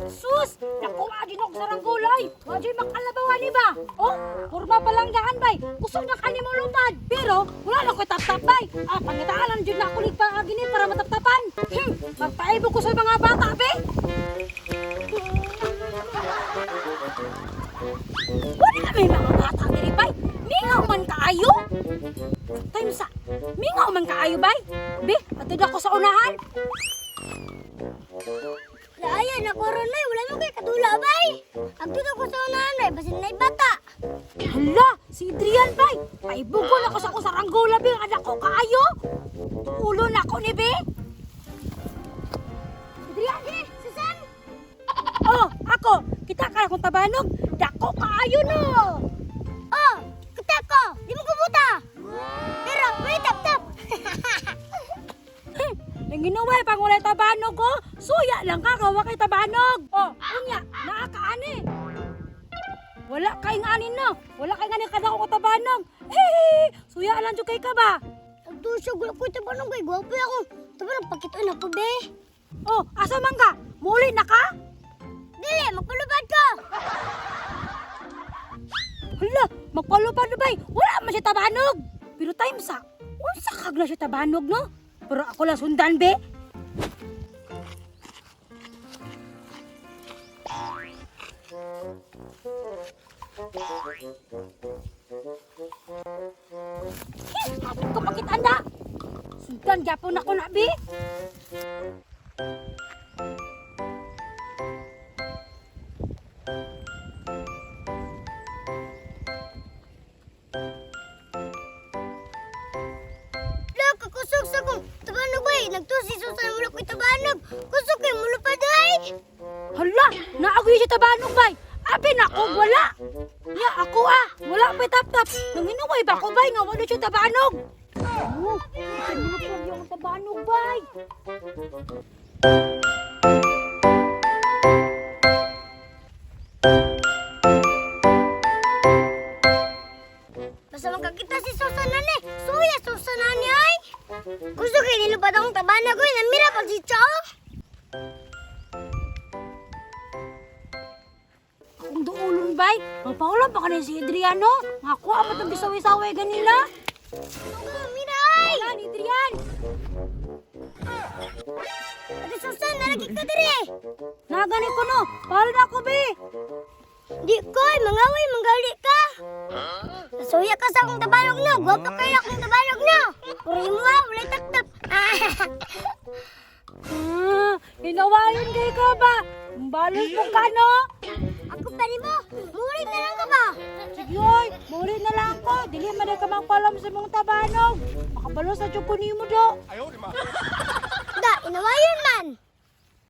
Sus! Naku, adi na sa ranggulay. Wa jud makalabawan ni ba? Oh, kurma pa lang daan bay. Kusog na kani mo lupad. Pero wala na ko'y tap-tap bay. Ah, pangitaan lang jud na ako ligpa gini para mataptapan. Magpaibo ko sa mga bata be. Wala may mga bata diri bay. Mingaw man kaayo. Time sa mingaw man kaayo bay. Be, atid ako sa unahan. Laayan ako ron ay wala mo kay kadula bay. Agto ko sa unahan ay basin na bata. Hala, si Adrian bay. Paibugon ako sa akong saranggola be, anak ko kaayo. Ulo na ako ni be. Adrian, Eh, Susan, oh, ako, kita ka akong tabanog. Dako kaayo no. oh, kita ko, di mo kubuta. Pero wait tap tap. Nanginuway pang walay tabanog ko. Suya lang ka kawa kay tabanog. Oh, unya, naa ka ani. Wala kay nganin no. Wala kay nganin kada ko tabanog. Eh, suya lang jud kay ka ba? Agto siya wala ko tabanong kay gwapo ako. Tabanong pakita na ko be. Oh, asa man ka? Muli na ka? Dili, magpalupad ko. Hala, magpalupad na bay. Wala man siya tabanog. Pero time sa, unsa kag na siya tabanog no? Pero ako lang sundan be. Hapon ko makitanda. Sundan gyapon ako na be. La, kakusog sa kong tabanog bay. Nagtusi Susan wala ko tabanog. Kusog kay mulupad ay. Hala, naagoy siya tabanog bay. Abi na ako, wala. Ya, ako ah, wala pa tap-tap. Nanginuway ba ko bay nga wala siya tabanog? Oh, ito yung tabanog bay. Basta magkakita si Susan na ni. Suya Susan na ni ay. Gusto kay nilupad akong tabanog ay. Namira pag si Chow. Akong duulon bay. Magpaulan pa ka si Adriano. Nga kuha pa itong bisawi-sawi ganila. Mira ay. Ayan, Adrian. Ate Susan, nalagi ka diri. Nagani ko no. Palo na ako be. Di ko, ay, mangaway, manggali ka. Suya ka sa akong tabanog no. Gwapo kayo akong tabanog no. Puri mo ah, walay tap-tap. Ah, hinawayon kay ka ba? Balos mo ka no? Ako pa rin mo. Mulit na lang ka ba? Sige oy, muli na lang ko. Dili man ka mangpalam sa mong tabanog. Makabalo sa jud ko nimo do. Da, inawayon man.